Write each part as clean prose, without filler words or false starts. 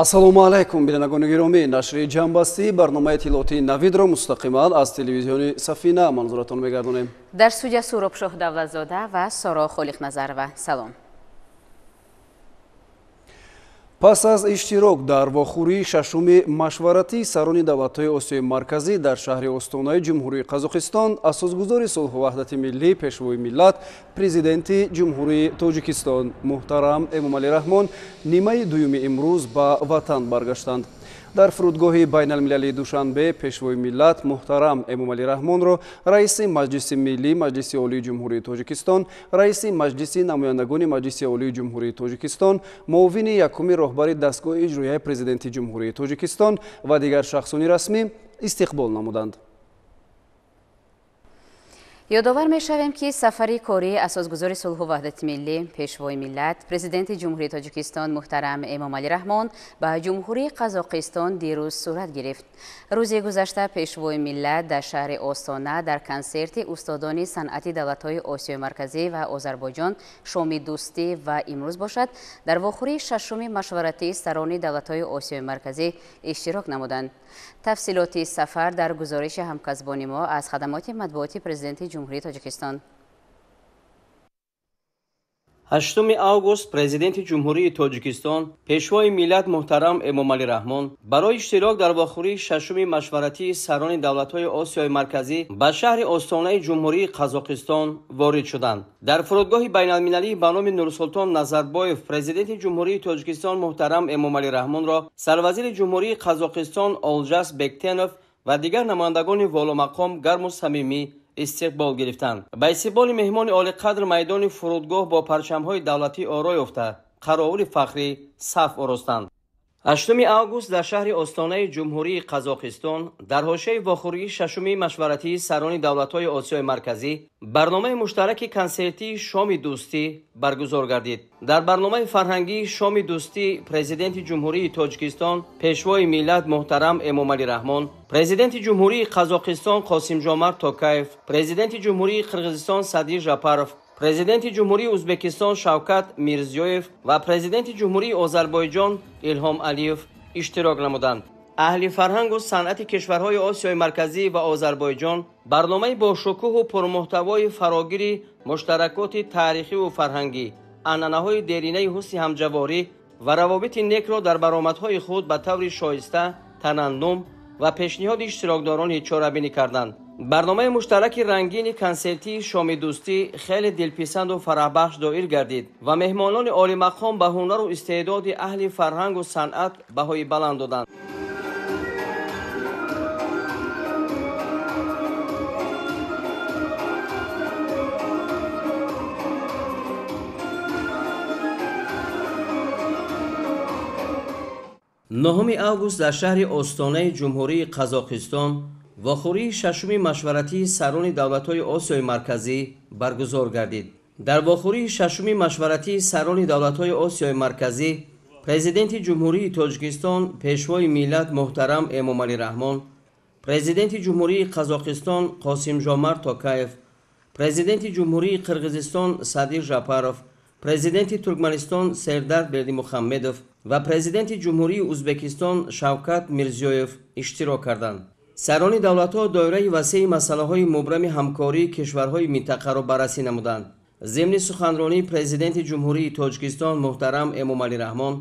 Ассалому алайкум, бинандагони гиромӣ. Нашри ҷамъбастии барномаи иттилоотии Навидро мустақиман аз телевизиони Сафина манзуратон мегардонем. Дар студия Суробшоҳ Давлатзода ва Соро Холиқназарова. Салом. Пас аз иштирок дар вохӯрии шашуми машваратии сарони давлатҳои Осиёи Марказӣ дар шаҳри Остонаи Ҷумҳурии Қазоқистон, асосгузори сулҳу ваҳдати миллӣ, пешвои миллат, президенти Ҷумҳурии Тоҷикистон муҳтарам Эмомалӣ Раҳмон нимаи дуюми имрӯз ба ватан баргаштанд. Дар фурудгоҳи байналмилалии Душанбе пешвои миллат муҳтарам Эмомалӣ Раҳмонро раиси Маҷлиси Миллӣ Маҷлиси Олии Ҷумҳурии Тоҷикистон, раиси Маҷлиси намояндагони Маҷлиси Олии Ҷумҳурии Тоҷикистон, муовини якуми роҳбари дастгоҳи иҷроияи президенти Ҷумҳурии Тоҷикистон ва дигар шахсони расмӣ истиқбол намуданд. Ёдовар мешавем, ки сафари кории асосгузори сулҳу ваҳдати миллӣ, пешвои миллат, президенти Ҷумҳурии Тоҷикистон муҳтарам Эмомалӣ Раҳмон ба Ҷумҳурии Қазоқистон дирӯз сурат гирифт. Рӯзи гузашта пешвои миллат дар шаҳри Остона дар консерти устодони санъати давлатҳои Осиёи Марказӣ ва Озарбойҷон шоми дӯстӣ ва имрӯз бошад дар вохӯрии шашуми машваратии сарони давлатҳои Осиёи Марказӣ иштирок намуданд. Тафсилоти сафар дар гузориши ҳамкасбони мо аз хадамоти матбуоти президенти Ҷумҳурии Тоҷикистон. 8 август президенти Ҷумҳурии Тоҷикистон, пешвои миллат муҳтарам Эмомалӣ Раҳмон барои иштирок дар вохӯрии шашуми машваратии сарони давлатҳои Осиёи Марказӣ ба шаҳри Остонаи Ҷумҳурии Қазоқистон ворид шуданд. Дар фурудгоҳи байналмилалии ба номи Нурсултон Назарбоев президенти Ҷумҳурии Тоҷикистон муҳтарам Эмомалӣ Раҳмонро сарвазири Ҷумҳурии Қазоқистон Олжас Бектенов ва дигар намояндагони воломақом гарму самимӣ истиқбол гирифтанд. Ба истиқболи меҳмони олиқадр майдони фурудгоҳ бо парчамҳои давлатӣ оро ёфта, қаровули фахрӣ саф оростанд. 8 август дар шаҳри Остонаи Ҷумҳурии Қазоқистон дар ҳошияи вохӯрии шашуми машваратии сарони давлатҳои Осиёи Марказӣ барномаи муштараки консертии шоми дӯстӣ баргузор гардид. Дар барномаи фарҳангии шоми дӯстӣ президенти Ҷумҳурии Тоҷикистон, пешвои миллат муҳтарам Эмомалӣ Раҳмон, президенти Ҷумҳурии Қазоқистон Қосимжомарт Токаев, президенти Ҷумҳурии Қирғизистон Садир Жапаров, президенти Ҷумҳурии Ӯзбекистон Шавкат Мирзиёев ва президенти Ҷумҳурии Озарбойҷон Илҳом Алиев иштирок намуданд. Аҳли фарҳангу санъати кишварҳои Осиёи Марказӣ ва Озарбойҷон барномаи бошукӯҳу пурмуҳтавои фарогири муштаракоти таърихиву фарҳангӣ, анъанаҳои деринаи ҳусни ҳамҷаворӣ ва равобити некро дар баромадҳои худ ба таври шоиста тараннум ва пешниҳоди иштирокдорони чорабинӣ карданд. Барномаи муштараки рангини консертии шоми дӯстӣ хеле дилписанду фараҳбахш доир гардид ва меҳмонони олимақом ба ҳунару истеъдоди аҳли фарҳангу санъат баҳои баланд доданд. 9 август дар шаҳри Остонаи Ҷумҳурии Қазоқистон вохӯрии шашуми машваратии сарони давлатҳои Осиёи Марказӣ баргузор гардид. Дар вохӯрии шашуми машваратии сарони давлатҳои Осиёи Марказӣ президенти Ҷумҳурии Тоҷикистон, пешвои миллат муҳтарам Эмомалӣ Раҳмон, президенти Ҷумҳурии Қазоқистон Қосимжомарт Токаев, президенти Ҷумҳурии Қирғизистон Садир Жапаров, президенти Туркманистон Сердар Бердимухаммедов ва президенти Ҷумҳурии Ӯзбекистон Шавкат Мирзиёев иштирок карданд. Сарони давлатҳо доираи васеи масъалаҳои мубрами ҳамкории кишварҳои минтақаро баррасӣ намуданд. Зимни суханронии президенти Ҷумҳурии Тоҷикистон муҳтарам Эмомалӣ Раҳмон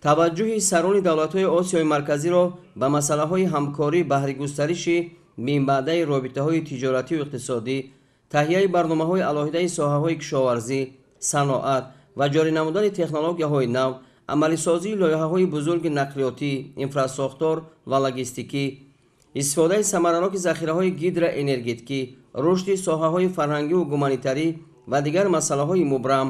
таваҷҷӯҳи сарони давлатҳои Осиёи Марказиро ба масъалаҳои ҳамкорӣ баҳри густариши минбаъдаи робитаҳои тиҷоративу иқтисодӣ, таҳияи барномаҳои алоҳидаи соҳаҳои кишоварзӣ, саноат ва ҷорӣ намудани технологияҳои нав, амалисозии лоиҳаҳои бузурги нақлиётӣ, инфрасохтор ва логистикӣ, истифодаи самараноки захираҳои гидроэнергетикӣ, рушди соҳаҳои фарҳангиву гуманитарӣ ва дигар масъалаҳои мубрам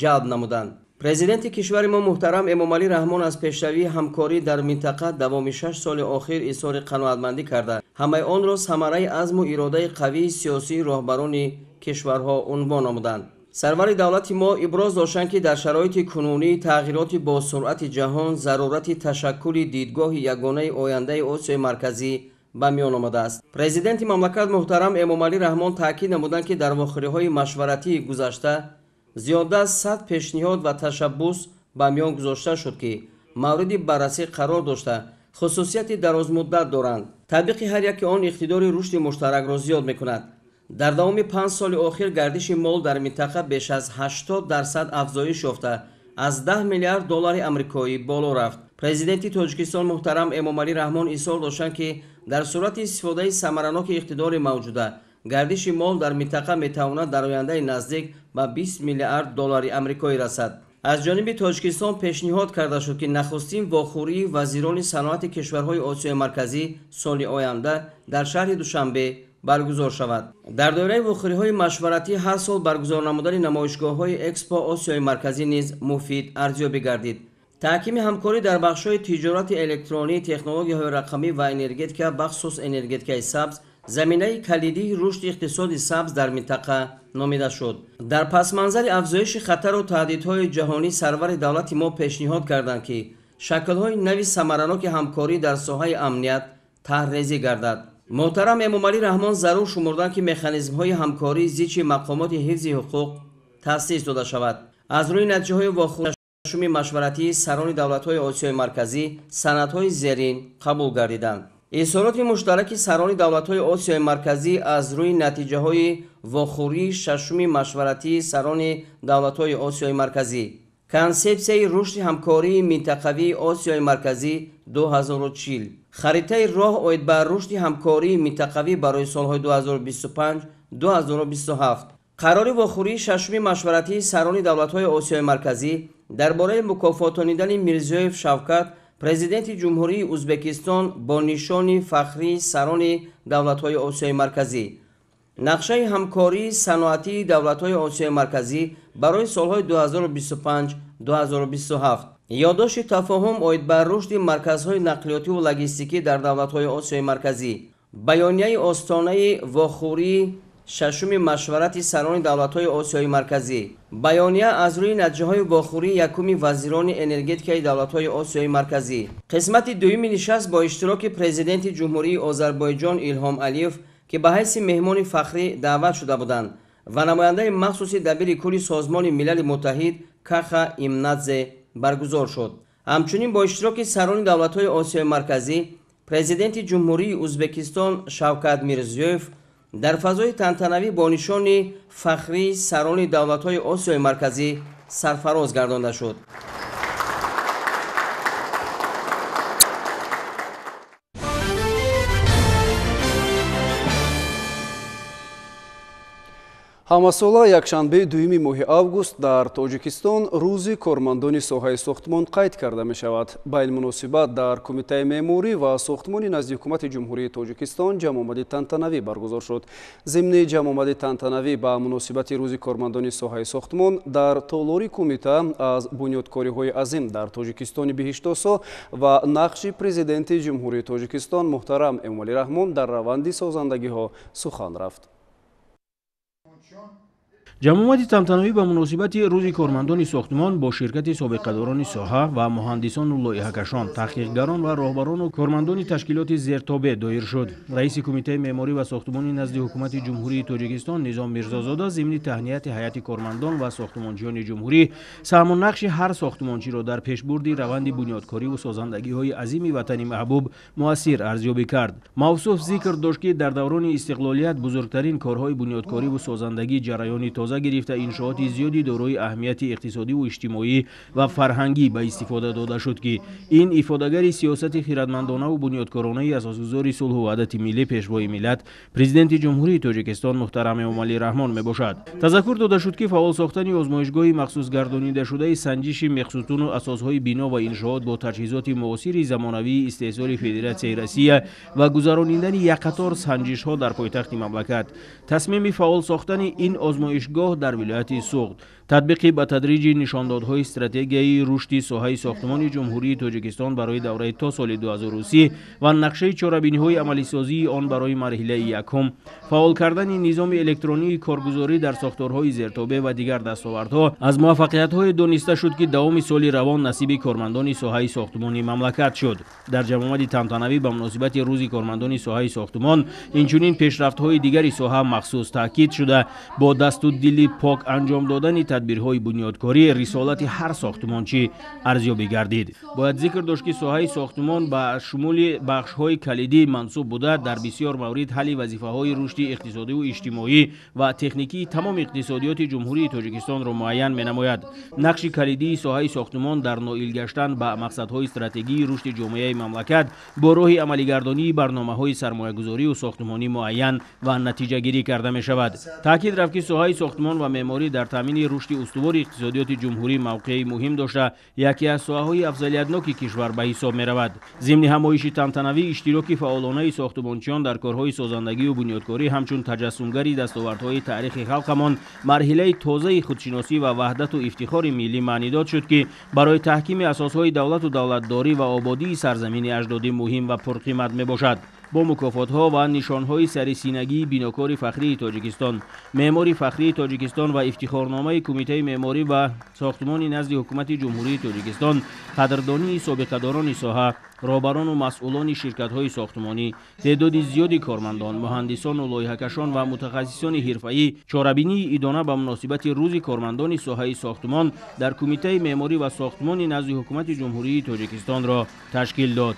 ҷалб намуданд. Президенти кишвари мо муҳтарам Эмомалӣ Раҳмон аз пешравии ҳамкорӣ дар минтақа давоми 6 соли охир изҳори қаноатмандӣ карда, ҳамаи онро самараи азму иродаи қавии сиёсии роҳбарони кишварҳо унвон намуданд. Сарвари давлати мо иброз доштанд, ки дар шароити кунунӣ тағйироти бо суръати ҷаҳон зарурати ташаккули дидгоҳи ягонаи ояндаи Осиёи Марказӣ ба миён омадааст. Президенти мамлакат муҳтарам Эмомалӣ Раҳмон таъкид намуданд, ки дар вохӯриҳои машваратии гузашта зиёда аз 100 пешниҳод ва ташаббус ба миён гузошта шуд, ки мавриди баррасӣ қарор дошта, хусусияти дарозмуддат доранд. Татбиқи ҳар яки он иқтидори рушди муштаракро зиёд мекунад. Дар давоми 5 соли охир гардиши мол дар минтақа беш аз 80% афзоиш ёфта, аз 10 миллиард доллари амрикоӣ боло рафт. Президенти Тоҷикистон муҳтарам Эмомалӣ Раҳмон изҳор доштанд, ки дар сурати истифодаи самараноки иқтидори мавҷуда гардиши мол дар минтақа метавонад дар ояндаи наздик ба 20 миллиард доллари амрикоӣ расад. Аз ҷониби Тоҷикистон пешниҳод карда шуд, ки нахустин вохӯрии вазирони саноати кишварҳои Осиёи Марказӣ соли оянда дар шаҳри Душанбе баргузор шавад. Дар доираи вохӯриҳои машваратӣ ҳар сол баргузор намудани намоишгоҳҳои Экспо Осиёи Марказӣ низ муфид арзёбӣ гардид. Таҳкими ҳамкорӣ дар бахшҳои тиҷорати электронӣ, технологияҳои рақамӣ ва энергетика, бахусус энергетикаи сабз, заминаи калидии рушди иқтисоди сабз дар минтақа номида шуд. Дар пасманзари афзоиши хатару таҳдидҳои ҷаҳонӣ сарвари давлати мо пешниҳод карданд, ки шаклҳои нави самараноки ҳамкорӣ дар соҳаи амният таҳрезӣ гардад. Муҳтарам Эмомалӣ Раҳмон зарур шумурданд, ки механизмҳои ҳамкории зичи мақомоти ҳифзи ҳуқуқ таъсис дода шавад. Аз рӯи натиҷаҳои вохӯрии машваратии сарони давлатҳои Осиёи Марказӣ санадҳои зерин қабул гардиданд. Изҳороти муштараки сарони давлатҳои Осиёи Марказӣ аз рӯи натиҷаҳои вохӯрии шашуми машваратии сарони давлатҳои Осиёи Марказӣ, консепсияи рушди ҳамкории минтақавии Осиёи Марказӣ 2040, харитаи роҳ оид ба рушди ҳамкории минтақавӣ барои солҳои 2025-2027, қарори вохӯрии шашуми машваратии сарони давлатҳои Осиёи Марказӣ дар бораи мукофотонидани Мирзиёев Шавкат, президенти Ҷумҳурии Ӯзбекистон бо нишони фахрии сарони давлатҳои Осиёи Марказӣ, нақшаи ҳамкории саноатии давлатҳои Осиёи Марказӣ барои солҳои 2025-2027, ёддошти тафоҳум оид ба рушди марказҳои нақлиётиву логистикӣ дар давлатҳои Осиёи Марказӣ, баёнияи остонаи вохӯрии шашуми машварати сарони давлатҳои Осиёи Марказӣ, баёния аз рӯи натиҷаҳои вохӯрии якуми вазирони энергетикаи давлатҳои Осиёи Марказӣ. Қисмати дуюми нишаст бо иштироки президенти Ҷумҳурии Озарбойҷон Илҳом Алиев, ки ба ҳайси меҳмони фахрӣ даъват шуда буданд, ва намояндаи махсуси дабири кулли Созмони Милали Муттаҳид Каха Имнадзе баргузор шуд. Ҳамчунин бо иштироки сарони давлатҳои Осиёи Марказӣ президенти Ҷумҳурии Ӯзбекистон Шавкат Мирзиёев дар фазои тантанавӣ бо нишони фахрии сарони давлатҳои Осиёи Марказӣ сарфароз гардонда шуд. Ҳамасола якшанбеи дуюми моҳи август дар Тоҷикистон рӯзи кормандони соҳаи сохтмон қайд карда мешавад. Ба ин муносибат дар Кумитаи меъморӣ ва сохтмони назди ҳукумати Ҷумҳурии Тоҷикистон ҷамъомади тантанавӣ баргузор шуд. Зимни ҷамъомади тантанавӣ ба муносибати рӯзи кормандони соҳаи сохтмон дар толори кумита аз бунёдкориҳои азим дар Тоҷикистони биҳиштосо ва нақши президенти Ҷумҳурии Тоҷикистон муҳтарам Эмомалӣ Раҳмон дар раванди созандагиҳо сухан рафт. Ҷамъомади тантанавӣ ба муносибати рӯзи кормандони сохтмон бо ширкати собиқадорони соҳа ва муҳандисону лоиҳакашон, таҳқиқгарон ва роҳбарону кормандони ташкилоти зертобе доир шуд. Раиси Кумитаи меъморӣ ва сохтмони назди ҳукумати Ҷумҳурии Тоҷикистон Низом Мирзозода зимни таҳнияти ҳайати кормандон ва сохтмончиёни ҷумҳурӣ саҳму нақши ҳар сохтмончиро дар пешбурди раванди бунёдкориву созандагиҳои азими ватани маҳбуб муассир арзёбӣ кард. Мавсуф зикр дошт, ки дар даврони истиқлолият бузургтарин корҳои бунёдкориву созандагӣ ҷараёни тоза гирифта, иншооти зиёди дорои аҳамияти иқтисодиву иҷтимоӣ ва фарҳангӣ ба истифода дода шуд, ки ин ифодагари сиёсати хиратмандонаву бунёдкоронаи асосгузори сулҳу ваҳдати миллӣ, пешвои миллат, президенти Ҷумҳурии Тоҷикистон муҳтарам Эмомалӣ Раҳмон мебошад. Тазаккур дода шуд, ки фаъол сохтани озмоишгоҳи махсусгардонидашудаи санҷиши мехсутуну асосҳои бино ва иншоот бо таҷҳизоти муосири замонавии истеҳсоли Федератсияи Россия ва гузаронидани якқатор санҷишҳо дар пойтахти мамлакат, тасмими фаъол сохтани ин озмоишгоҳ дар вилояти Суғд, татбиқи ба тадриҷи нишондодҳои стратегияи рушди соҳаи сохтмони Ҷумҳурии Тоҷикистон барои давраи то соли 2030 ва нақшаи чорабиниҳои амалисозии он барои марҳилаи якум, фаъол кардани низоми электронии коргузорӣ дар сохторҳои зертобе ва дигар дастовардҳо аз муваффақиятҳое дониста шуд, ки давоми соли равон насиби кормандони соҳаи сохтмони мамлакат шуд. Дар ҷамъомади тантанавӣ ба муносибати рӯзи кормандони соҳаи сохтмон инчунин пешрафтҳои дигари соҳа махсус таъкид шуда, бо дасту Дили пок анҷом додани тадбирҳои бунёдкорӣ рисолати ҳар сохтмончӣ арзёбӣ гардид. Бояд зикр дошт, ки соҳаи сохтмон ба шумули бахшҳои калидӣ мансуб буда, дар бисёр маврид ҳалли вазифаҳои рушди иқтисодиву иҷтимоӣ ва техникии тамоми иқтисодиёти Ҷумҳурии Тоҷикистонро муайян менамояд. Нақши калидии соҳаи сохтмон дар ноил гаштан ба мақсадҳои стратегии рушди ҷомеаи мамлакат бо роҳи амалигардонии барномаҳои сармоягузорию сохтмонӣ муайян ва натиҷагирӣ карда мешавад. Таъкид рафт, ки соҳаи сохтмон ва меъморӣ дар таъмини рушди устувори иқтисодиёти ҷумҳурӣ мавқеи муҳим дошта, яке аз соҳаҳои афзалиятноки кишвар ба ҳисоб меравад. Зимни ҳамоиши тантанавӣ иштироки фаъолонаи сохтмончиён дар корҳои созандагию бунёдкорӣ ҳамчун таҷассумгари дастовардҳои таърихи халқамон марҳилаи тозаи худшиносӣ ва ваҳдату ифтихори миллӣ маънидод шуд, ки барои таҳкими асосҳои давлату давлатдорӣ ва ободии сарзамини аҷдодӣ муҳим ва пурқимат мебошад. Бо мукофотҳо ва нишонҳои сарисинагии бинокори фахрии Тоҷикистон, меъмори фахрии Тоҷикистон ва ифтихорномаи Кумитаи меъморӣ ва сохтмони назди Ҳукумати Ҷумҳурии Тоҷикистон, қадрдонии собиқадорони соҳа, роҳбарону масъулони ширкатҳои сохтмонӣ, теъдоди зиёди кормандон, муҳандисону лоиҳакашон ва мутахассисони ҳирфаӣ чорабинии идона ба муносибати Рӯзи кормандони соҳаи сохтмон дар Кумитаи меъморӣ ва сохтмони назди Ҳукумати Ҷумҳурии Тоҷикистонро ташкил дод.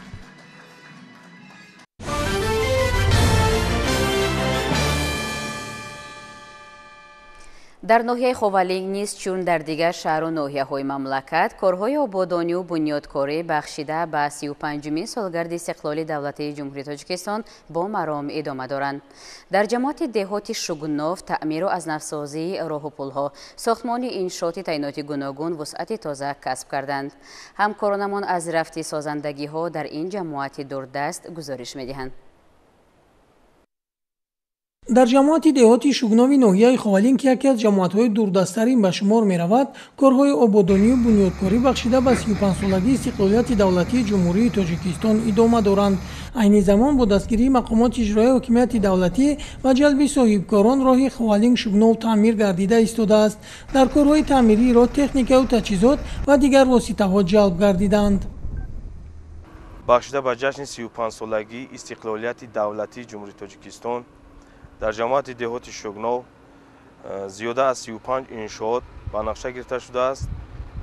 Дар ноҳияи Ховалинг низ, чун дар дигар шаҳру ноҳияҳои мамлакат, корҳои ободонию бунёдкорӣ бахшида ба 35-умин солгарди истиқлоли давлатии Ҷумҳурии Тоҷикистон бо маром идома доранд. Дар ҷамоати деҳоти Шугнов таъмиру аз навсозии роҳу пулҳо, сохтмони иншооти таъиноти гуногун вусъати тоза касб карданд. Ҳамкоронамон аз рафти созандагиҳо дар ин ҷамоати дурдаст гузориш медиҳанд. Дар ҷамоати деҳоти Шугнови ноҳияи Ховалинг, ки яке аз ҷамоатҳои дурдасттарин ба шумор меравад, корҳои ободонию бунёдкорӣ бахшида ба 35-солагии истиқлолияти давлатии Ҷумҳурии Тоҷикистон идома доранд. Айни замон бо дастгирии мақомоти иҷроияи ҳокимияти давлатӣ ва ҷалби соҳибкорон роҳи Ховалинг Шугнов таъмир гардида истодааст. Дар корҳои таъмирии роҳ техникаю таҷҳизот ва дигар воситаҳо ҷалб гардиданд. Бахшида ба ҷашни 35-солагии истиқлолияти давлатии Ҷумҳурии Тоҷикистон дар ҷамоати деҳоти Шугнов зиёда аз 35 иншоот ба нақша гирифта шудааст,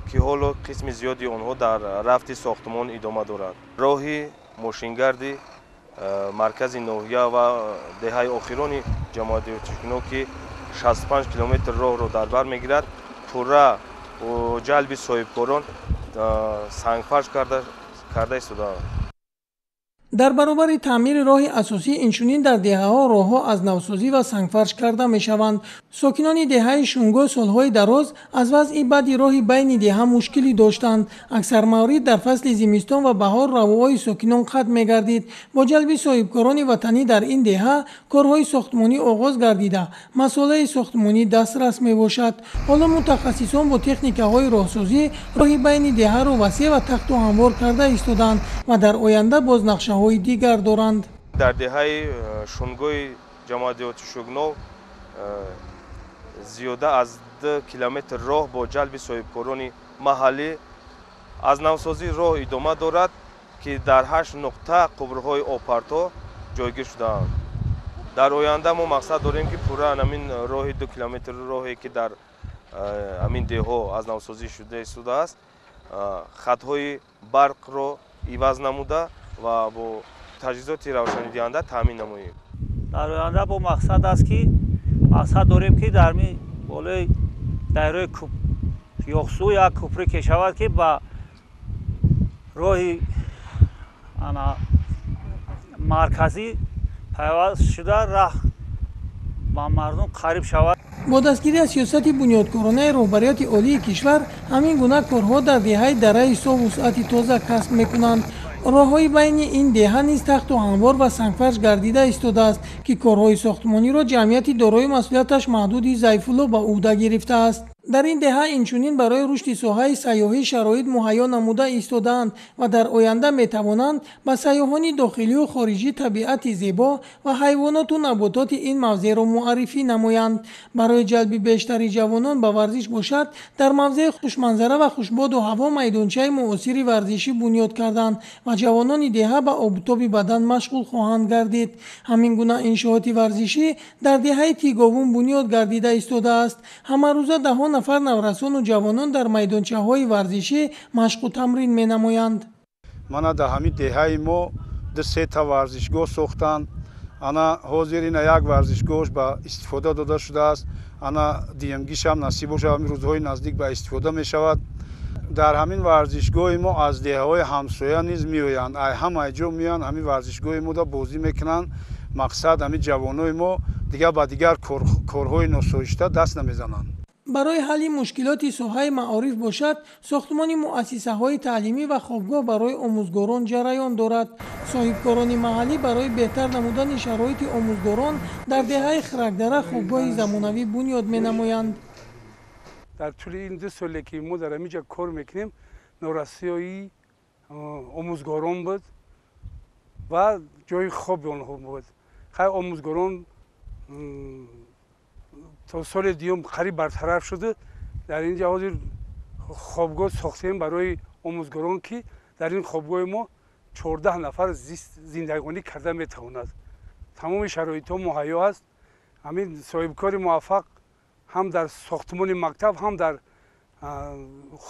ки ҳоло қисми зиёди онҳо дар рафти сохтмон идома дорад. Роҳи мошингарди маркази ноҳия ва деҳаи охирони ҷамоати деҳоти Шугнов, ки 65 километр роҳро дар бар мегирад, пурра ҷалби соҳибкорон сангфарш карда истодаанд. Дар баробари таъмири роҳи асосӣ инчунин дар деҳаҳо роҳҳо аз навсозӣ ва сангфарш карда мешаванд. Сокинони деҳаи Шунго солҳои дароз аз вазъи бади роҳи байни деҳа мушкилӣ доштанд. Аксар маврид дар фасли зимистон ва баҳор равоҳои сокинон қатъ мегардид. Бо ҷалби соҳибкорони ватанӣ дар ин деҳа корҳои сохтмонӣ оғоз гардида, масолаи сохтмонӣ дастрас мебошад. Ҳоло мутахассисон бо техникаҳои роҳсозӣ роҳи байни деҳаро васеъ ва тахту ҳамвор карда истоданд ва дар оянда боз нақшаҳо дигар доранд. Дар деҳаи Шунгои ҷамоати деҳоти Шугнов зиёда аз 2 километр роҳ бо ҷалби соҳибкорони маҳаллӣ аз навсозии роҳ идома дорад, ки дар 8 нуқта қубурҳои обпарто ҷойгир шудаанд. Дар оянда мо мақсад дорем, ки пурра ҳамин роҳи 2 километр роҳе, ки дар ҳамин деҳҳо аз навсозӣ шуда истодааст, хатҳои барқро иваз намуда ва бо таҷҳизоти равшанидиҳанда таъмин намоем. Дар оянда бо мақсад аст, ки мақсад дорем, ки дар болои дайрои Ёхсу як кӯпрӣ кешавад, ки ба роҳи марказӣ пайваст шуда раҳ ба мардум қариб шавад. Бо дастгирӣ аз сиёсати бунёдкоронаи роҳбарияти олии кишвар ҳамин гуна корҳо дар деҳаи Дараи Со вусъати тоза касб мекунанд. Роҳҳои байни ин деҳа низ тахту ҳамвор ва сангфарш гардида истодааст, ки корҳои сохтмониро ҷамъияти дорои масъулияташ маҳдуди Зайфулло ба ӯҳда гирифтааст. Дар ин деҳа инчунин барои рушди соҳаи сайёҳӣ шароит муҳайё намуда истодаанд ва дар оянда метавонанд ба сайёҳони дохилию хориҷӣ табиати зебо ва ҳайвоноту набототи ин мавзеъро муаррифӣ намоянд. Барои ҷалби бештари ҷавонон ба варзиш бошад, дар мавзеи хушманзара ва хушбоду ҳаво майдончаи муосири варзишӣ бунёд карданд ва ҷавонони деҳа ба обутоби бадан машғул хоҳанд гардид. Ҳамин гуна иншооти варзишӣ дар деҳаи Тиговун бунёд гардида истодааст. Ҳамарӯза даҳо нафар наврасону ҷавонон дар майдончаҳои варзишӣ машқу тамрин менамоянд. Мана дар ҳамин деҳаи мо 2-3 та варзишгоҳ сохтанд. Ана ҳозир ина як варзишгоҳш ба истифода дода шудааст. Ана дуюмгишам насиб бошад, ҳамин рӯзҳои наздик ба истифода мешавад. Дар ҳамин варзишгоҳи мо аз деҳаҳои ҳамсоя низ меоянд, ай ҳамаи ҷо меоянд, ҳамин варзишгоҳи мода бозӣ мекунанд. Мақсад ҳамин ҷавонои мо дигар ба дигар корҳои носоишта даст намезананд. Барои ҳалли мушкилоти соҳаи маориф бошад, сохтмони муассисаҳои таълимӣ ва хобгоҳ барои омӯзгорон ҷараён дорад. Соҳибкорони маҳаллӣ барои беҳтар намудани шароити омӯзгорон дар деҳаи Хиракдара хобгоҳи замонавӣ бунёд менамоянд. Дар тӯли ин 2 соле ки мо дар ҳамин ҷо кор мекунем, норасоии омӯзгорон буд ва ҷои хоби онҳо буд. Хай омӯзгорон то соли дуюм қариб бартараф шуда. Дар ин ҷо ҳозир хобгоҳ сохтем барои омӯзгорон, ки дар ин хобгоҳи мо 14 нафар зиндагонӣ карда метавонад. Тамоми шароитҳо муҳайё аст. Ҳамин соҳибкори муваффақ ҳам дар сохтмони мактаб, ҳам дар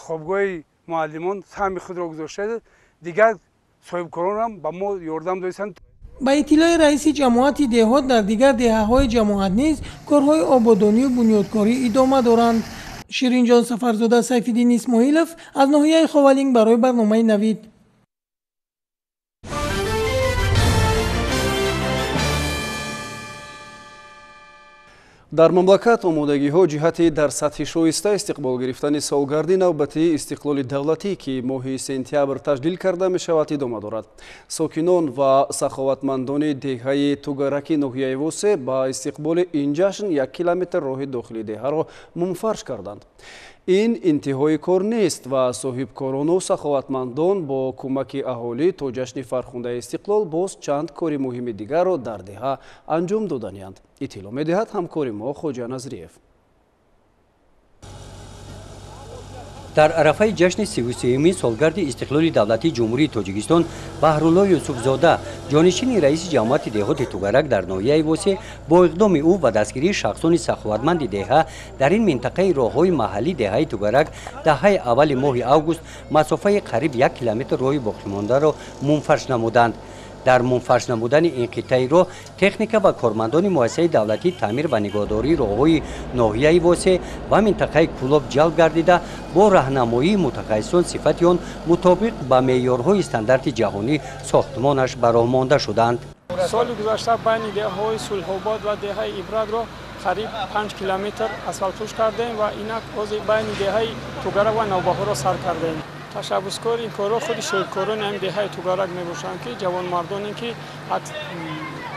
хобгоҳи муаллимон саҳми худро гузошта, дигар соҳибкоронам ба мо ёрдам доданд. Ба иттилои раиси ҷамоати деҳот, дар дигар деҳаҳои ҷамоат низ корҳои ободонию бунёдкорӣ идома доранд. Ширинҷон Сафарзода, Сайфиддин Исмоилов аз ноҳияи Ховалинг барои барномаи Навид. Дар мамлакат омодагиҳо ҷиҳати дар сатҳи шоиста истиқбол гирифтани солгарди навбатии истиқлоли давлатӣ, ки моҳи сентябр таҷлил карда мешавад, идома дорад. Сокинон ва саховатмандони деҳаи Тугараки ноҳияи Восе ба истиқболи ин ҷашн 1 километр роҳи дохили деҳаро мумфарш карданд. Ин интиҳои кор нест ва соҳибкорону саховатмандон бо кӯмаки аҳолӣ то ҷашни фархундаи истиқлол боз чанд кори муҳими дигарро дар деҳа анҷом доданианд. Иттилоъ медиҳад ҳамкори мо Хоҷа Назриев. Дар арафаи ҷашни 33-юми солгарди истиқлоли давлатии Ҷумҳурии Тоҷикистон Баҳрулло Юсуфзода, ҷонишини раиси ҷамоати деҳоти Тугарак дар ноҳияи Восе, бо иқдоми ӯ ва дастгирии шахсони саховатманди деҳа дар ин минтақаи роҳҳои маҳаллии деҳаи Тугарак даҳаи аввали моҳи август масофаи қариб 1 километр роҳи боқимондаро мунфарш намуданд. Дар мунфарш намудани ин қитъаи роҳ техника ва кормандони муассисаи давлатии таъмир ва нигоҳдории роҳҳои ноҳияи Восе ва минтақаи Кӯлоб ҷалб гардида, бо раҳнамоии мутахассисон сифати он мутобиқ ба меъёрҳои стандарти ҷаҳонӣ сохтмонаш ба роҳ монда шуданд. Соли гузашта байни деҳаҳои Сулҳобод ва деҳаи Ибратро қариб 5 километр асфалтпӯш кардем ва инак ҳозир байни деҳаи Тугарак ва Навбаҳорро сар кардем. Ташаббускори ин корҳо худи соҳибкорони ҳамин деҳаи Тугарак мебошанд, ки ҷавонмардоне, ки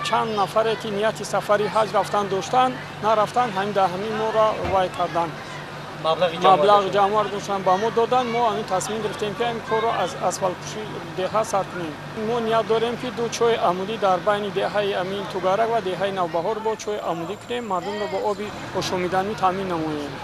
чанд нафаре ки нияти сафари ҳаҷ рафтан доштанд, нарафтанд, ҳамин дар ҳамин моро вай карданд, маблағ ҷамъ доштанд, ба мо доданд. Мо ҳамин тасмим гирифтем, ки ҳамин корро аз асфалтпӯши деҳа сар кунем. Мо ният дорем, ки 2 чои амудӣ дар байни деҳаи амин Тугарак ва деҳаи Навбаҳор бо чои амудӣ кунем, мардумро бо оби ошомиданӣ таъмин намоем.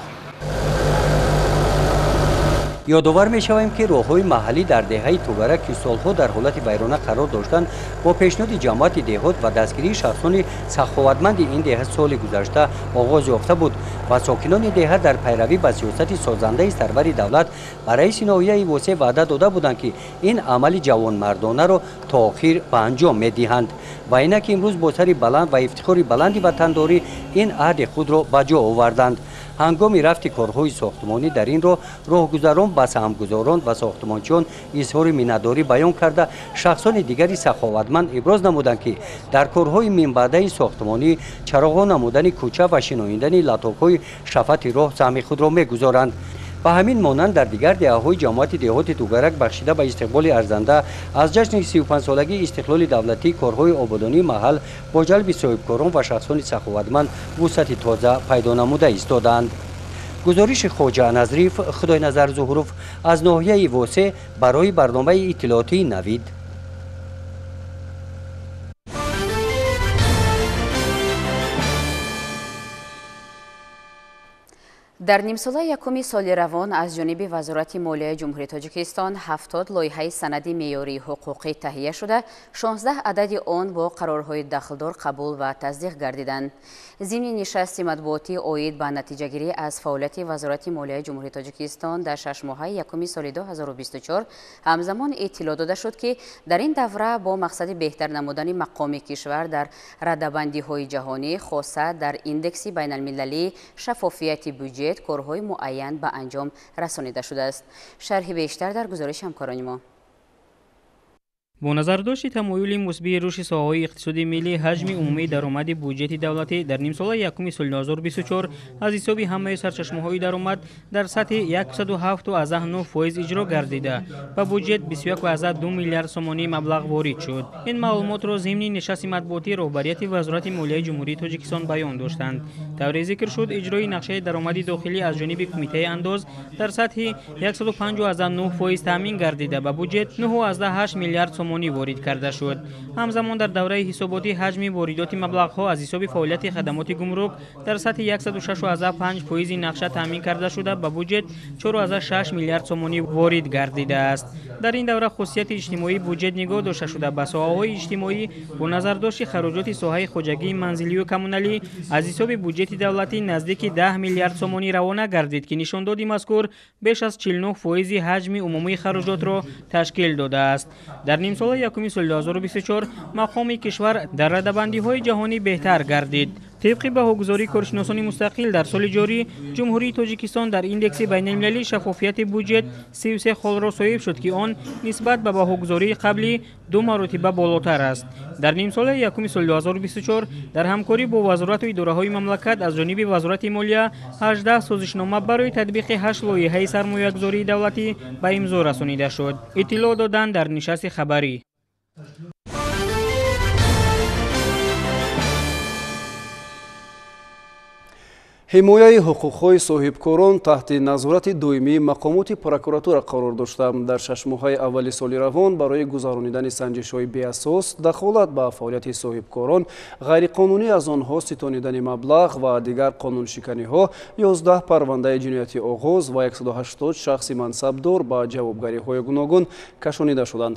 Ёдовар мешавем, ки роҳҳои маҳаллӣ дар деҳаи Тугарак, ки солҳо дар ҳолати вайрона қарор доштанд, бо пешниҳоди ҷамоати деҳот ва дастгирии шахсони саховатманди ин деҳа соли гузашта оғоз ёфта буд ва сокинони деҳа дар пайравӣ ба сиёсати созандаи сарвари давлат ба раиси ноҳияи Восе ваъда дода буданд, ки ин амали ҷавонмардонаро то охир ба анҷом медиҳанд. Ва инак имрӯз бо сари баланд ва ифтихори баланди ватандорӣ ин аҳди худро ба ҷо оварданд. Ҳангоми рафти корҳои сохтмонӣ дар ин роҳ роҳгузарон ба саҳмгузорон ва сохтмончиён изҳори миннатдорӣ баён карда, шахсони дигари саховатманд иброз намуданд, ки дар корҳои минбаъдаи сохтмонӣ чароғон намудани кӯча ва шинондани латокҳои шафати роҳ саҳми худро мегузоранд. Ба ҳамин монанд дар дигар деҳаҳои ҷамоати деҳоти Тугарак бахшида ба истиқболи арзанда аз ҷашни 35-солагии истиқлоли давлатӣ корҳои ободонии маҳал бо ҷалби соҳибкорон ва шахсони саховатманд вусъати тоза пайдо намуда истодаанд. Гузориши Хоҷа Назриев, Худойназар Зуҳуров аз ноҳияи Восе барои барномаи иттилоотии Навид. Дар нимсолаи якуми соли равон аз ҷониби Вазорати молияи Ҷумҳурии Тоҷикистон 70 лоиҳаи санади меъёрии ҳуқуқӣ таҳия шуда, 16 адади он бо қарорҳои дахлдор қабул ва тасдиқ гардиданд. Зимни нишасти матбуотӣ оид ба натиҷагирӣ аз фаъолияти Вазорати молияи Ҷумҳурии Тоҷикистон дар шашмоҳаи якуми соли 2024 ҳамзамон иттилоъ дода шуд, ки дар ин давра бо мақсади беҳтар намудани мақоми кишвар дар радабандиҳои ҷаҳонӣ, хоса дар индекси байналмилалии шаффофияти буҷет, корҳои муайян ба анҷом расонида шудааст. Шарҳи бештар дар гузориши ҳамкорони мо. Бо назардошти тамоюли мусбии рушди соҳаҳои иқтисоди миллӣ, ҳаҷми умумии даромади буҷети давлатӣ дар нимсолаи якуми соли 2024 аз ҳисоби ҳамаи сарчашмаҳои даромад дар сатҳи 107,9% иҷро гардида, ба буҷет 21,2 миллиард сомонӣ маблағ ворид шуд. Ин маълумотро зимни нишасти матбуотии роҳбарияти Вазорати молияи Ҷумҳурии Тоҷикистон баён доштанд. Тавре зикр шуд, иҷрои нақшаи даромади дохилӣ аз ҷониби Кумитаи андоз дар сатҳи 105,9% таъмин гардида, ба буҷет 9,8 миллиард сомонӣ ворид карда шуд. Ҳамзамон дар давраи ҳисоботӣ ҳаҷми воридоти маблағҳо аз ҳисоби фаъолияти хадамоти гумрук дар сатҳи 106,5% нақша таъмин карда шуда, ба буҷет 4,6 миллиард сомонӣ ворид гардидааст. Дар ин давра хусусияти иҷтимоии буҷет нигоҳ дошта шуда, ба соҳаҳои иҷтимоӣ бо назардошти хароҷоти соҳаи хоҷагии манзилию коммуналӣ аз ҳисоби буҷети давлатӣ наздики 10 миллиард сомонӣ равона гардид, ки нишондоди мазкур беш аз 49% ҳаҷми умумии хароҷотро ташкил додааст. Дар нимсолаи якуми соли 2024 мақоми кишвар дар радабандиҳои ҷаҳонӣ беҳтар гардид. Тибқи баҳогузории коршиносони мустақил, дар соли ҷорӣ Ҷумҳурии Тоҷикистон дар индекси байналмилалии шаффофияти буҷет 33 холро соҳиб шуд, ки он нисбат ба баҳогузории қаблӣ 2 маротиба болотар аст. Дар нимсолаи якуми соли 2024 дар ҳамкорӣ бо вазорату идораҳои мамлакат аз ҷониби Вазорати молия 18 созишнома барои татбиқи 8 лоиҳаи сармоягузории давлатӣ ба имзо расонида шуд. Иттилоъ доданд дар нишасти хабарӣ. Ҳимояи ҳуқуқҳои соҳибкорон таҳти назорати доимии мақомоти прокуратура қарор дошта. Дар шашмоҳаи аввали соли равон барои гузаронидани санҷишҳои беасос, дахолат ба фаъолияти соҳибкорон, ғайриқонунӣ аз онҳо ситонидани маблағ ва дигар қонуншиканиҳо 11 парвандаи ҷиноятӣ оғоз ва 180 шахси мансабдор ба ҷавобгариҳои гуногун кашонида шуданд.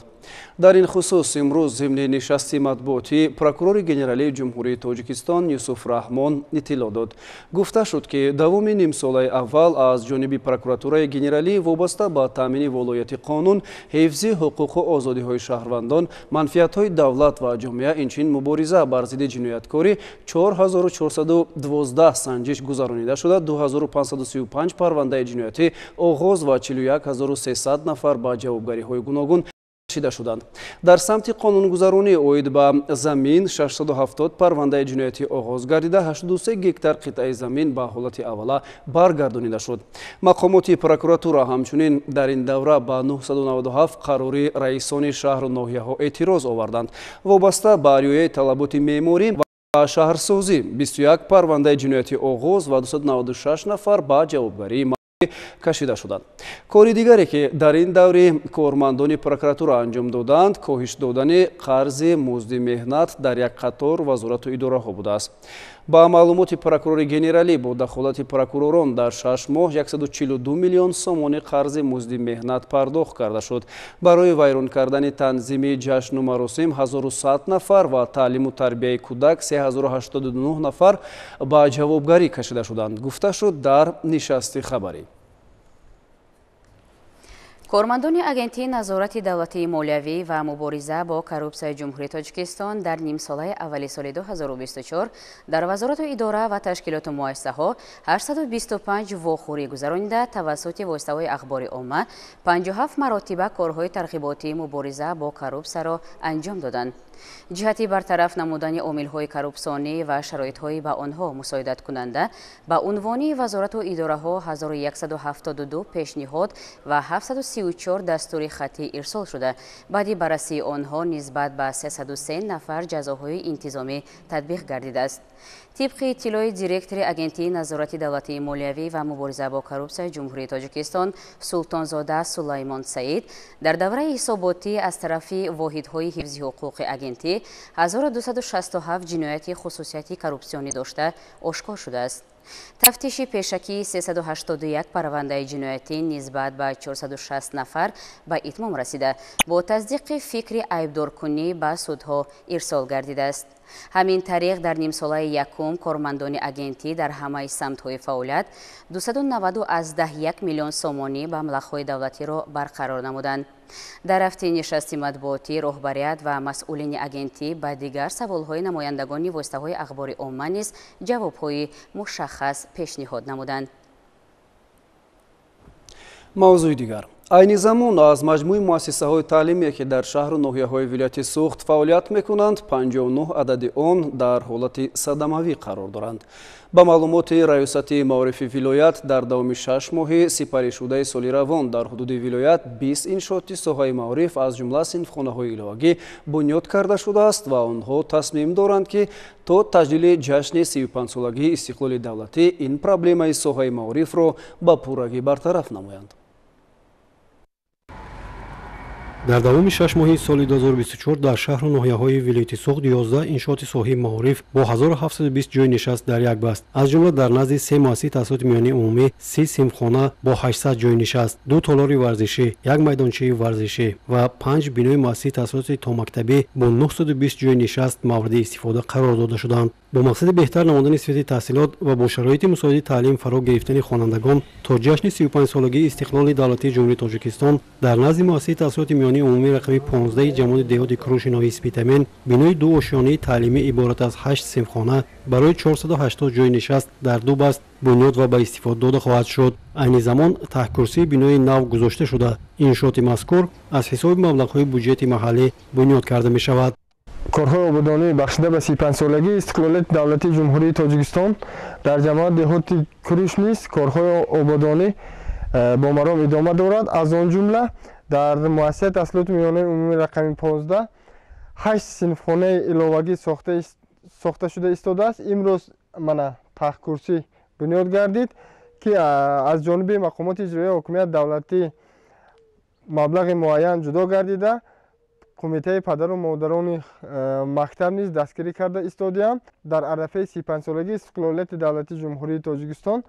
Дар ин хусус имрӯз зимни нишасти матбуотӣ прокурори генералии Ҷумҳурии Тоҷикистон Юсуф Раҳмон иттилоъ дод. Гуфта шуд, ки давоми нимсолаи аввал аз ҷониби прокуратураи генералӣ вобаста ба таъмини волояти қонун, ҳифзи ҳуқуқу озодиҳои шаҳрвандон, манфиатҳои давлат ва ҷомеа, инчунин мубориза бар зидди ҷинояткорӣ 4412 санҷиш гузаронида шуда, 2535 парвандаи ҷиноятӣ оғоз ва 41300 нафар ба ҷавобгариҳои гуногун кашида шуданд. Дар самти қонунгузаронӣ оид ба замин 670 парвандаи ҷиноятӣ оғоз гардида, 83 гектар қитъаи замин ба ҳолати аввала баргардонида шуд. Мақомоти прокуратура ҳамчунин дар ин давра ба 997 қарори раисони шаҳру ноҳияҳо эътироз оварданд. Вобаста ба риояи талаботи меъморӣ ва шаҳрсозӣ 21 парвандаи ҷиноятӣ оғоз ва 296 нафар ба ҷавобгарии кашида шуданд. Кори дигаре, ки дар ин даври кормандони прокуратура анҷом доданд, коҳиш додани қарзи музди меҳнат дар як қатор вазорату идораҳо будааст. Ба маълумоти прокурори генералӣ, бо дахолати прокуророн дар 6 моҳ 142 миллион сомони қарзи музди меҳнат пардохт карда шуд. Барои вайрон кардани танзими ҷашну маросим 1100 нафар ва таълиму тарбияи кӯдак 3089 нафар ба ҷавобгарӣ кашида шуданд, гуфта шуд дар нишасти хабарӣ. Кормандони Агентии назорати давлатии молиявӣ ва мубориза бо коррупсияи Ҷумҳурии Тоҷикистон дар нимсолаи аввали соли 2024 дар вазорату идора ва ташкилоту муассисаҳо 825 вохӯрӣ гузаронида, тавассути воситаҳои ахбори омма 57 маротиба корҳои тарғиботии мубориза бо коррупсияро анҷом доданд. Ҷиҳати бартараф намудани омилҳои коррупсионӣ ва шароитҳои ба онҳо мусоидаткунанда ба унвони вазорату идораҳо 1172 пешниҳод ва 734 дастури хаттӣ ирсол шуда, баъди баррасии онҳо нисбат ба 303 нафар ҷазоҳои интизомӣ татбиқ гардидааст. Тибқи иттилои директори Агентии назорати давлатии молиявӣ ва мубориза бо коррупсияи Ҷумҳурии Тоҷикистон Султонзода Сулаймон Саид, дар давраи ҳисоботӣ аз тарафи воҳидҳои ҳифзи ҳуқуқи агентӣ 1267 ҷинояти хусусияти коррупсионӣ дошта ошкор шудааст. Тафтиши пешакии 381 парвандаи ҷиноятӣ нисбат ба 460 нафар ба итмом расида, бо тасдиқи фикри айбдоркунӣ ба судҳо ирсол гардидааст. Ҳамин тариқ, дар нимсолаи якум кормандони агентӣ дар ҳамаи самтҳои фаъолият 290,1 миллион сомонӣ ба маблағҳои давлатиро барқарор намуданд. Дар рафти нишасти матбуотӣ роҳбарият ва масъулини агентӣ ба дигар саволҳои намояндагони воситаҳои ахбори омма низ ҷавобҳои мушаххас пешниҳод намуданд. Мавзӯи дигар. Айни замон аз маҷмӯи муассисаҳои таълимие, ки дар шаҳру ноҳияҳои вилояти Суғд фаъолият мекунанд, 59 адади он дар ҳолати садамавӣ қарор доранд. Ба маълумоти Раёсати маорифи вилоят, дар давоми 6 моҳи сипаришудаи соли равон дар ҳудуди вилоят 20 иншооти соҳаи маориф, аз ҷумла синфхонаҳои иловагӣ, бунёд карда шудааст ва онҳо тасмим доранд, ки то таҷлили ҷашни 35-солагии истиқлоли давлатӣ ин проблемаи соҳаи маорифро ба пуррагӣ бартараф намоянд. Дар давоми 6 моҳи соли 2024 дар шаҳру ноҳияҳои вилояти Суғд 11 иншооти соҳаи маориф бо 1720 ҷойи нишаст дар як баст, аз ҷумла дар назди се муассисаи таҳсилоти миёнаи умумӣ 30 синфхона бо 800 ҷойи нишаст, 2 толори варзишӣ, 1 майдончаи варзишӣ ва 5 бинои муассисаи таҳсилоти томактабӣ бо 920 ҷойи нишаст мавриди истифода қарор дода шуданд. Бо мақсади беҳтар намудани сифати таҳсилот ва бо шароити мусоиди таълим фаро гирифтани хонандагон то ҷашни 35-солагии истиқлоли давлатии Ҷумҳурии Тоҷикистон дар назди муассисаи таҳсилоти миёнаи умумии рақами 15 ҷамоати деҳоти Куруши ноҳияи Спитамен бинои ду ошёнаи таълимӣ иборат аз 8 синфхона барои 480 ҷойи нишаст дар ду баст бунёд ва ба истифода дода хоҳад шуд. Айни замон таҳкурсии бинои нав гузошта шуда, иншооти мазкур аз ҳисоби маблағҳои буҷети маҳаллӣ бунёд карда мешавад. Корҳои ободонӣ бахшида ба 35-солагии истиқлолияти давлатии Ҷумҳурии Тоҷикистон дар ҷамоат деҳоти Куруш низ корҳои ободонӣ бо маром идома дорад. Аз он ҷумла дар муассисаи таҳсилоти миёнаи умумии рақами 15 8 синфхонаи иловагӣ сохта шуда истодааст. Имрӯз мана таҳкурсӣ бунёд гардид, ки аз ҷониби мақомоти иҷроияи ҳокимияти давлатӣ маблағи муайян ҷудо гардида, Кумитаи падару модарони мактаб низ дастгирӣ карда истодиям. Дар арафаи 35-солагии истиқлолияти давлатии Ҷумҳурии Тоҷикистон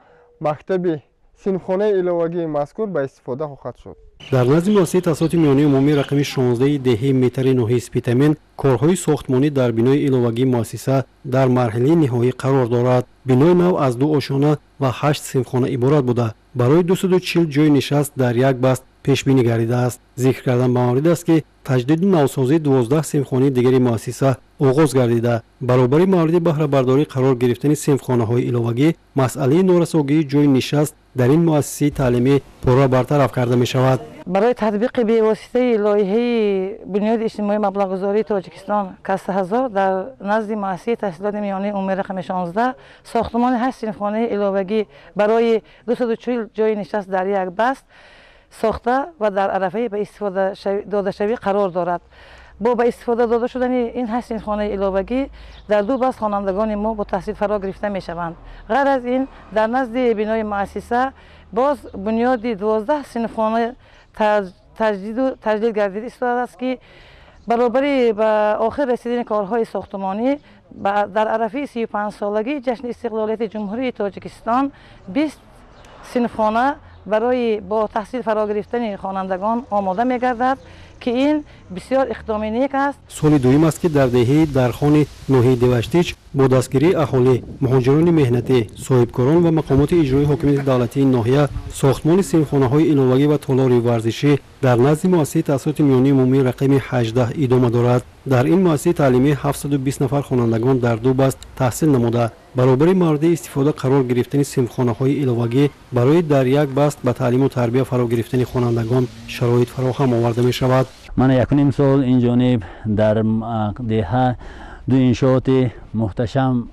мактаби синфхонаи иловагии мазкур ба истифода хоҳад шуд. Дар назди муассисаи таҳсилоти миёнаи умумии рақами 16 деҳаи Метари ноҳияи Спитамен корҳои сохтмонӣ дар бинои иловагии муассиса дар марҳилаи ниҳоӣ қарор дорад. Бинои нав аз ду ошёна ва 8 синфхона иборат буда, барои 240 ҷойи нишаст дар як баст пешбинӣ гардидааст. Зикр кардан ба маврид аст, ки таҷдиду навсозии 12 синфхонаи дигари муассиса оғоз гардида, баробари мавриди баҳрабардорӣ қарор гирифтани синфхонаҳои иловагӣ масъалаи норасогии ҷойи нишаст дар ин муассисаи таълимӣ пурра бартараф карда мешавад. Барои татбиқи бевоситаи лоиҳаи бунёди иҷтимоии маблағгузории Тоҷикистон касса ҳазор дар назди муассисаи таҳсилоти миёнаи умумии рақами 16 сохтмони 8 синфхонаи иловагӣ барои 240 ҷойи нишаст дар як баст сохта ва дар арафаи ба истифода додашавӣ қарор дорад. Бо ба истифода дода шудани ин 8 синфхонаи иловагӣ дар ду баст хонандагони мо бо таҳсил фаро гирифта мешаванд. Ғайр аз ин, дар назди бинои муассиса боз бунёди 12 синфхона таҷдид гардида истодааст, ки баробари ба охир расидани корҳои сохтмонӣ дар арафаи 35-солагии ҷашни истиқлолияти Ҷумҳурии Тоҷикистон 20 синфхона барои бо таҳсил фаро гирифтани хонандагон омода мегардад, ки ин бисёр иқдоми нек аст. Соли дуюм аст, ки дар деҳаи Дархони ноҳияи Деваштич бо дастгирии аҳолӣ, муҳоҷирони меҳнатӣ, соҳибкорон ва мақомоти иҷроии ҳокимияти давлатии ноҳия сохтмони синфхонаҳои иловагӣ ва толори варзишӣ дар назди муассисаи таҳсилоти миёнаи умумии рақами 18 идома дорад. Дар ин муассисаи таълимӣ 720 нафар хонандагон дар ду баст таҳсил намуда, баробари мавриди истифода қарор гирифтани синфхонаҳои иловагӣ барои дар як баст ба таълиму тарбия фаро гирифтани хонандагон шароит фароҳам оварда мешавад. Ман якуним сол ин ҷониб дар деҳа ду иншооти муҳташам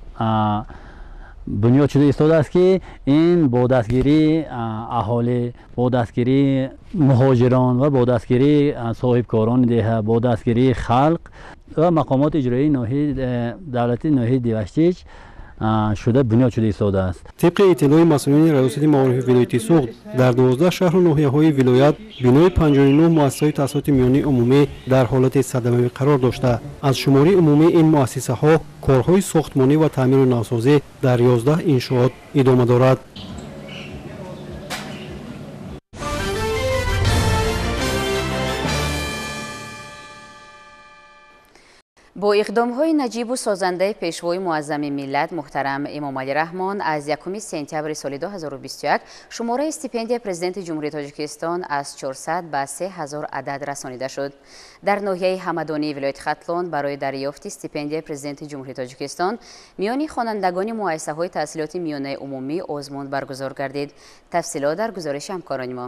бунёд шуда истодааст, ки ин бо дастгирии аҳолӣ, бо дастгирии муҳоҷирон ва бо дастгирии соҳибкорони деҳа, бо дастгирии халқ ва мақомоти иҷроии давлатии ноҳияи Деваштич шуда бунёд шуда истодааст. Тибқи иттилои масъулини Раёсати маорифи вилояти Суғд, дар 12 шаҳру ноҳияҳои вилоят бинои 59 муассисаҳои таҳсилоти миёнаи умумӣ дар ҳолати садамавӣ қарор дошта, аз шумори умумии ин муассисаҳо корҳои сохтмонӣ ва таъмиру навсозӣ дар 11 иншоот идома дорад. Бо иқдомҳои наҷибу созандаи пешвои муаззами миллат муҳтарам Эмомалӣ Раҳмон аз 1 сентябри соли 2021 шумораи стипендияи президенти Ҷумҳурии Тоҷикистон аз 400 ба 3000 адад расонида шуд. Дар ноҳияи Ҳамадонии вилояти Хатлон барои дарёфти стипендияи президенти Ҷумҳурии Тоҷикистон миёни хонандагони муассисаҳои таҳсилоти миёнаи умумӣ озмун баргузор гардид. Тафсилот дар гузориши ҳамкорони мо.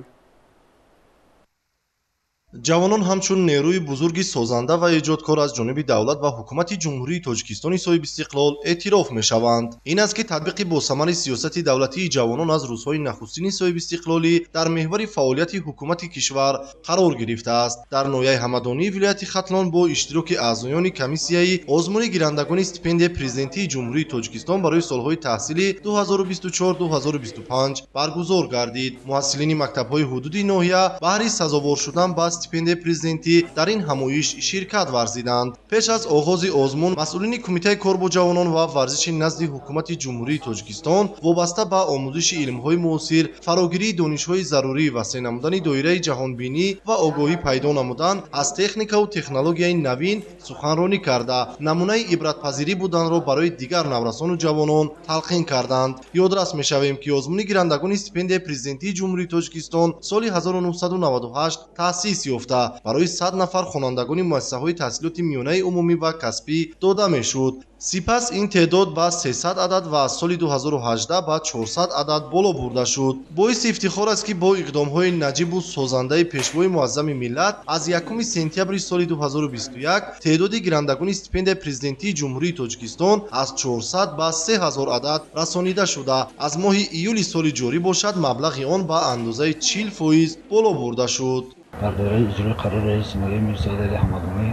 Ҷавонон ҳамчун нерӯи бузурги созанда ва эҷодкор аз ҷониби давлат ва ҳукумати Ҷумҳурии Тоҷикистони соҳибистиқлол эътироф мешаванд. Ин аст, ки татбиқи босамари сиёсати давлатии ҷавонон аз рӯзҳои нахустини соҳибистиқлолӣ дар меҳвари фаъолияти ҳукумати кишвар қарор гирифтааст. Дар ноҳияи Ҳамадонии вилояти Хатлон бо иштироки аъзоёни комиссияи озмуни гирандагони стипендияи президентии Ҷумҳурии Тоҷикистон барои солҳои таҳсили 2024-2025 баргузор гардид. Муҳассилини мактабҳои ҳудуди ноҳия баҳри сазовор шудан ба стипендияи президентӣ дар ин ҳамоиш ширкат варзиданд. Пеш аз оғози озмун масъулини Кумитаи кор бо ҷавонон ва варзиши назди ҳукумати Ҷумҳурии Тоҷикистон вобаста ба омӯзиши илмҳои муосир, фарогирии донишҳои зарурӣ, васеъ намудани доираи ҷаҳонбинӣ ва огоҳӣ пайдо намудан аз техникаву технологияи навин суханронӣ карда, намунаи ибратпазирӣ буданро барои дигар наврасону ҷавонон талқин карданд. Ёдрас мешавем, ки озмуни гирандагони стипендияи президентии Ҷумҳурии Тоҷикистон соли 1998 таъсис ёфта, барои 100 нафар хонандагони муассисаҳои таҳсилоти миёнаи умумӣ ва касбӣ дода мешуд. Сипас ин теъдод ба 300 адад ва аз соли 2018 ба 400 адад боло бурда шуд. Боиси ифтихор аст, ки бо иқдомҳои наҷибу созандаи пешвои муаззами миллат аз 1 сентябри соли 2021 теъдоди гирандагони стипендияи президентии Ҷумҳурии Тоҷикистон аз 400 ба 3000 адад расонида шуда, аз моҳи июли соли ҷорӣ бошад маблағи он ба андозаи 40% боло бурда шуд. Дар доираи иҷрои қарори раиси ноҳияи Мирсаид Алӣ Ҳамадонӣ,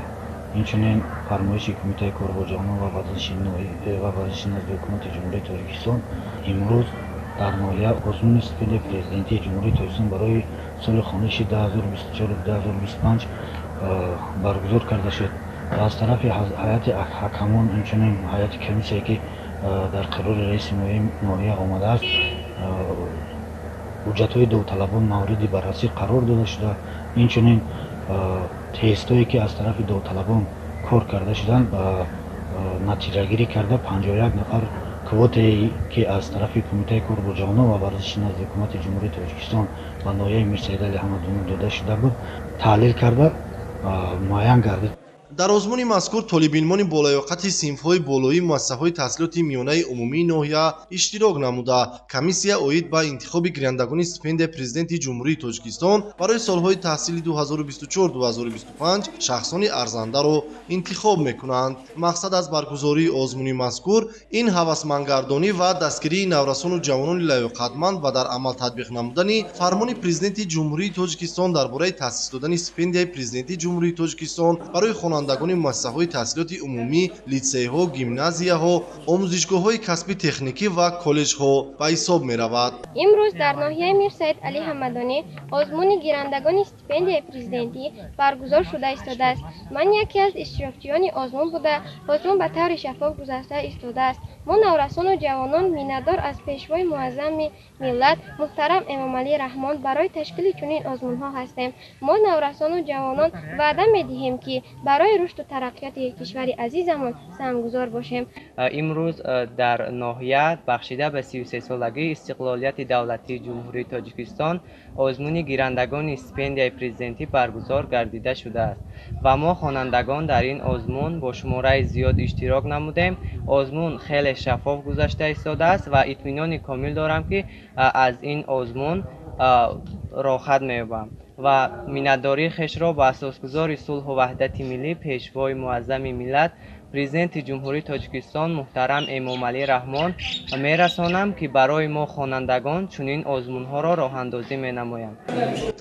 инчунин фармоиши Кумитаи кор бо ҷавонон ва варзиши назди ҳукумати Ҷумҳурии Тоҷикистон, имрӯз дар ноҳия озмуни стипендияи президентии Ҷумҳурии Тоҷикистон барои соли хониши 2024-2025 баргузор карда шуд. Аз тарафи ҳайати ҳакамон, инчунин ҳайати комиссия, ки дар қарори раиси ноҳия омадааст, ҳуҷҷатҳои довталабон мавриди баррасӣ қарор дода шуда, инчунин тестҳое, ки аз тарафи довталабон кор карда шуданд, натиҷагирӣ карда 51 нафар квотае, ки аз тарафи Кумитаи кор бо ҷавонон ва варзиши назди ҳукумати Ҷумҳурии Тоҷикистон ба ноҳияи Мирсаид Алӣ Ҳамадонӣ дода шуда буд, таҳлил карда муайян гардид. Дар озмуни мазкур толибилмони болаёқати синфҳои болоии муассисаҳои таҳсилоти миёнаи умумии ноҳия иштирок намуда, комиссия оид ба интихоби гирандагони стипендияи президенти Ҷумҳурии Тоҷикистон барои солҳои таҳсили 2024-2025 шахсони арзандаро интихоб мекунанд. Мақсад аз баргузории озмуни мазкур ин ҳавасмандгардонӣ ва дастгирии наврасону ҷавонони лаёқатманд ва дар амал татбиқ намудани фармони президенти Ҷумҳурии Тоҷикистон дар бораи таъсис додани стипендияи президенти Ҷумҳурии Тоҷикистон барои хонандагони муассисаҳои таҳсилоти умумӣ, литсейҳо, гимназияҳо, омӯзишгоҳҳои касби техникӣ ва коллеҷҳо ба ҳисоб меравад. Имрӯз дар ноҳияи Мирсаид Алӣ Ҳамадонӣ озмуни гирандагони стипендияи президентӣ баргузор шуда истодааст. Ман яке аз иштирокчиёни озмун буда, озмун ба таври шаффоф гузашта истодааст. Мо наврасону ҷавонон миннатдор аз пешвои муаззами миллат муҳтарам Эмомалӣ Раҳмон барои ташкили чунин озмунҳо ҳастем. Мо наврасону ҷавонон ваъда медиҳем, ки барои рушду тараққиёти кишвари азизамон саҳмгузор бошем. Имрӯз дар ноҳия бахшида ба 33-солагии истиқлолияти давлатии Ҷумҳурии Тоҷикистон озмуни гирандагони стипендияи президентӣ баргузор гардида шудааст ва мо хонандагон дар ин озмун бо шумораи зиёд иштирок намудем. Озмун хеле шаффоф гузашта истодааст ва итминони комил дорам, ки аз ин озмун роҳат меёбам ва миннатдории хешро ба асосгузори сулҳу ваҳдати миллӣ, пешвои муаззами миллат Президенти Ҷумҳурии Тоҷикистон муҳтарам Эмомалӣ Раҳмон мерасонам, ки барои мо хонандагон чунин озмунҳоро роҳандозӣ менамоянд.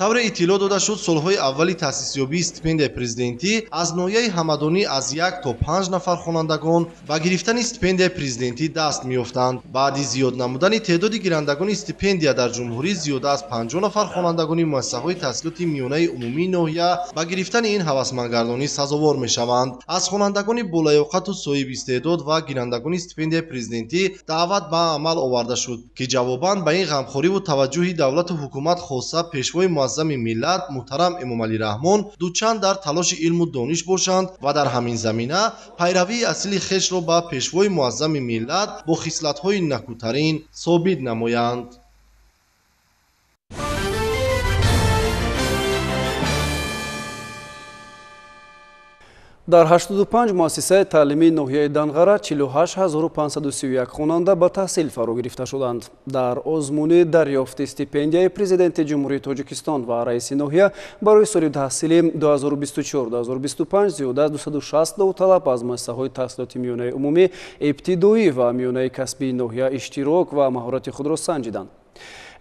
Тавре иттилоъ дода шуд, солҳои аввали таъсисёбии стипендияи президентӣ аз ноҳияи Ҳамадонӣ аз 1 то 5 нафар хонандагон ба гирифтани стипендияи президентӣ даст меёфтанд. Баъди зиёд намудани теъдоди гирандагони стипендия дар ҷумҳурӣ зиёда аз 50 нафар хонандагони муассисаҳои таҳсилоти миёнаи умумии ноҳия ба гирифтани ин ҳавасмандгардонӣ сазовор мешаванд. Аз хонандагони болаёқату соҳиби истеъдод ва гирандагони стипендияи президентӣ даъват ба амал оварда шуд, ки ҷавобан ба ин ғамхориву таваҷҷӯҳи давлату ҳукумат, хоса пешвои муаззами миллат муҳтарам Эмомалӣ Раҳмон, дучанд дар талоши илму дониш бошанд ва дар ҳамин замина пайравии асили хешро ба пешвои муаззами миллат бо хислатҳои накӯтарин собит намоянд. Дар 85 муассисаи таълимии ноҳияи Данғара 48531 хонанда ба таҳсил фаро гирифта шуданд. Дар озмуни дарёфти стипендияи Президенти Ҷумҳурии Тоҷикистон ва раиси ноҳия барои соли таҳсили 2024-2025 зиёда аз 260 довталаб аз муассисаҳои таҳсилоти миёнаи умумӣ, ибтидоӣ ва миёнаи касбии ноҳия иштирок ва маҳорати худро санҷиданд.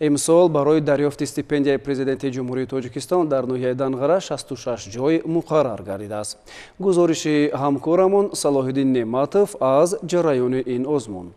Имсол барои дарёфти стипендияи Президенти Ҷумҳурии Тоҷикистон дар ноҳияи Данғара 66 ҷой муқаррар гардидааст. Гузориши ҳамкорамон Салоҳиддин Неъматов аз ҷараёни ин озмун.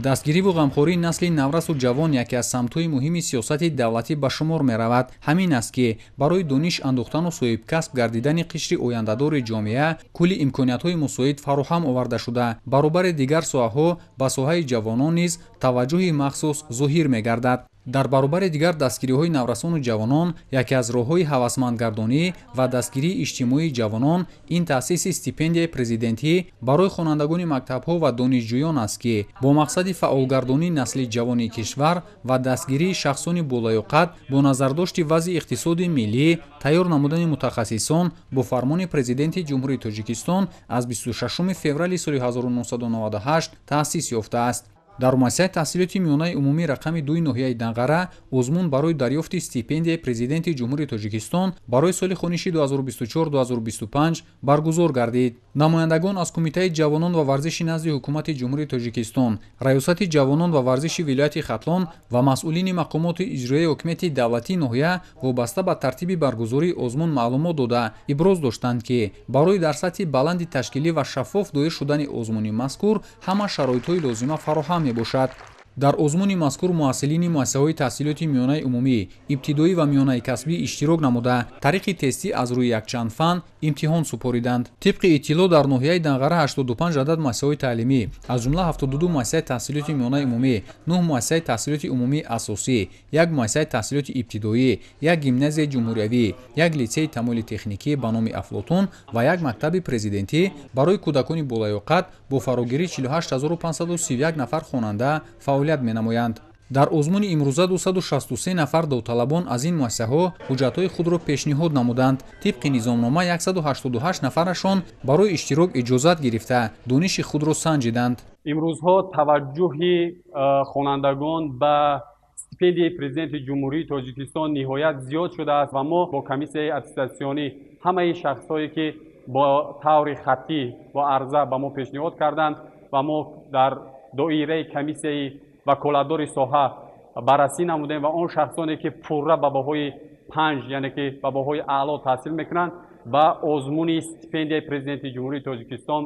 Дастгириву ғамхории насли наврасу ҷавон яке аз самтҳои муҳими сиёсати давлатӣ ба шумор меравад. Ҳамин аст, ки барои дониш андӯхтану соҳибкасб гардидани қишри ояндадори ҷомеа кулли имкониятҳои мусоид фароҳам оварда шуда, баробари дигар соҳаҳо ба соҳаи ҷавонон низ таваҷҷӯҳи махсус зоҳир мегардад. Дар баробари дигар дастгириҳои наврасону ҷавонон яке аз роҳҳои ҳавасмандгардонӣ ва дастгирии иҷтимоии ҷавонон ин таъсиси стипендияи президентӣ барои хонандагони мактабҳо ва донишҷӯён аст, ки бо мақсади фаъолгардонии насли ҷавони кишвар ва дастгирии шахсони болаёқат бо назардошти вазъи иқтисоди миллӣ тайёр намудани мутахассисон бо фармони Президенти Ҷумҳурии Тоҷикистон аз 26 феврали соли 1998 таъсис ёфтааст. Дар муассисаи таҳсилоти миёнаи умумӣ рақами 2 ноҳияи Данғара озмун барои дарёфти стипендияи Президенти Ҷумҳурии Тоҷикистон барои соли хониши 2024-2025 баргузор гардид. Намояндагон аз Кумитаи ҷавонон ва варзиши назди Ҳукумати Ҷумҳурии Тоҷикистон, Раёсати ҷавонон ва варзиши вилояти Хатлон ва масъулини мақомоти иҷроияи ҳокимияти давлатии ноҳия вобаста ба тартиби баргузории озмун маълумот дода, иброз доштанд, ки барои дар сатҳи баланди ташкилӣ ва шаффоф доир шудани озмуни мазкур ҳама шароитҳои лозима фароҳам мебошад. Дар озмуни мазкур муассилини муассисаҳои таҳсилоти миёнаи умумӣ, ибтидоӣ ва миёнаи касбӣ иштирок намуда, тариқи тестӣ аз рӯи якчанд фан имтиҳон супориданд. Тибқи иттилоъ дар ноҳияи Данғара 85 адад муассисаҳои таълимӣ, аз ҷумла 72 муассисаи таҳсилоти миёнаи умумӣ, 9 муассисаи таҳсилоти умумии асосӣ, 1 муассисаи таҳсилоти ибтидоӣ, 1 гимназияи ҷумҳуриявӣ, 1 литсейи тамоили техникӣ ба номи Афлотун ва 1 мактаби президентӣ барои кӯдакони болаёқат бо фарогирии 48531 нафар хонанда фаъолият менамоянд. Дар озмуни имрӯза 263 нафар довталабон аз ин муассисаҳо ҳуҷҷатҳои худро пешниҳод намуданд. Тибқи низомнома 188 нафарашон барои иштирок иҷозат гирифта, дониши худро санҷиданд. Имрӯзҳо таваҷҷӯҳи хонандагон ба стипендияи Президенти Ҷумҳурии Тоҷикистон ниҳоят зиёд шудааст ва мо бо комиссияи аттестатсионӣ ҳамаи шахсҳое ки бо таври хаттӣ бо арза ба мо пешниҳод карданд ва мо дар доираи комиссияи ваколатдори соҳа баррасӣ намудем ва он шахсоне ки пурра ба баҳои 5, яъне ки ба баҳои аъло таҳсил мекунанд, ба озмуни стипендияи Президенти Ҷумҳурии Тоҷикистон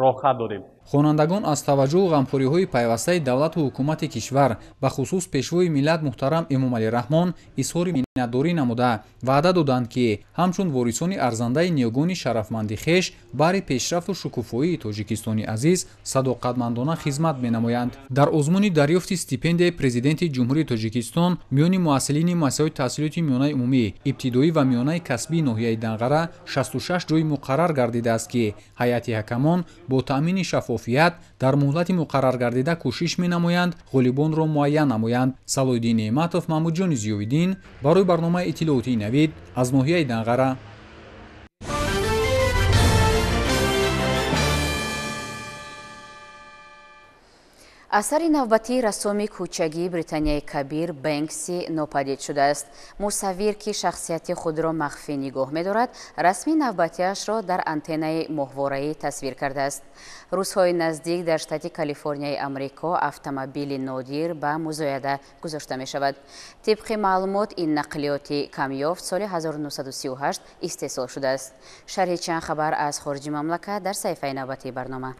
роҳхат додем. Хонандагон аз таваҷҷӯҳу ғамхориҳои пайвастаи давлату ҳукумати кишвар, ба хусус пешвои миллат муҳтарам Эмомалӣ Раҳмон изҳори миннатдорӣ намуда, ваъда доданд, ки ҳамчун ворисони арзандаи ниёгони шарафманди хеш баҳри пешрафту шукуфоии Тоҷикистони азиз садоқатмандона хизмат менамоянд. Дар озмуни дарёфти стипендияи Президенти Ҷумҳурии Тоҷикистон миёни муассилини муассисаҳои таҳсилоти миёнаи умумӣ, ибтидоӣ ва миёнаи касбии ноҳияи Данғара 66 ҷой муқаррар гардидааст, ки ҳайати ҳакамон бо таъмини шаффофият дар муҳлати муқарраргардида кӯшиш менамоянд ғолибонро муайян намоянд. Салоҳиддин Неъматов, Маҳмудҷони Зиёвиддин барои барномаи иттилоотии Навид аз ноҳияи Данғара. Асари навбатии рассоми кӯчагии Британияи Кабир Бэнкси нопадид шудааст. Мусаввир, ки шахсияти худро махфӣ нигоҳ медорад, расми навбатиашро дар антеннаи моҳвораӣ тасвир кардааст. Рӯзҳои наздик дар штати Калифорнияи Амрико автомобили нодир ба музояда гузошта мешавад. Тибқи маълумот, ин нақлиёти камёфт соли 1938 истеҳсол шудааст. Шарҳи чанд хабар аз хориҷи мамлакат дар саҳифаи навбатии барнома.